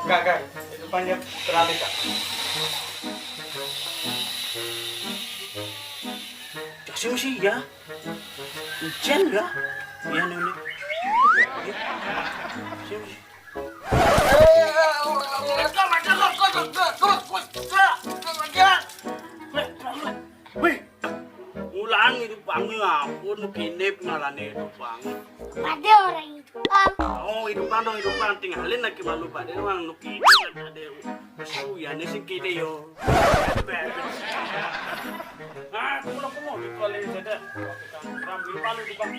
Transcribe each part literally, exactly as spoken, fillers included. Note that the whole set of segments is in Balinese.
Kak, kak, itu panjat teralis, kak. Kasih sih ya. Hujan ya. Iya, Nuni. Kasih sih. Wih, ulangi itu panggil apa? Nu kene pengalane itu panggil. Pada orang itu. Oh, hidupan dong, hidupan. Tinggalin lagi malu pada orang nu kene pada. Su ya, ini sih kene yo. Ah, aku mau, aku mau, itu paling ada. Ram, hidupan lu, hidupan.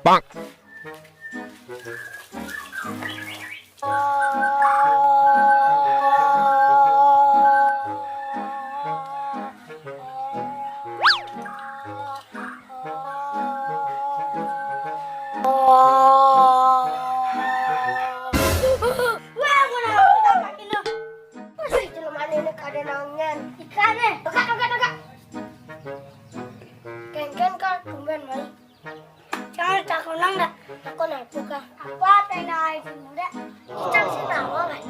Bang. Wah, aku nangis, aku nangis. Masih jelema ini kada nangan. Ikan, eh. Dekat, dekat, dekat. Kengken, Kak, tumben, Mai. Jangan tak ulang dah. Aku nak buka. Apa tenda itu muda? Kita sih tahu kan?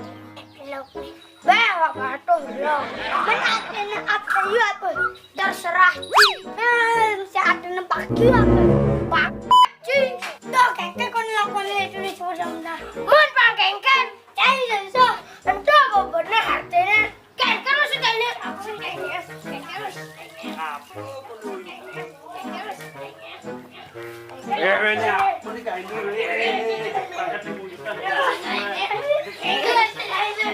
Elok nih. Bah, apa tuh lo? Mana ada apa yuk apa? Terserah. Eh, si ada nempak yuk apa? Pak. Ci, tuh kengken kon lakukan itu di sebelah sana. Mun Pak Kengken, cai susah. Entah apa benar artinya. Kengken maksudnya ini apa sih kengken? Kengken maksudnya ini. Apa? Kengken maksudnya ini. Eh, ini apa nih, Kak, ini? Eh, pangkat di mulut, Kak. Kengken maksudnya ini.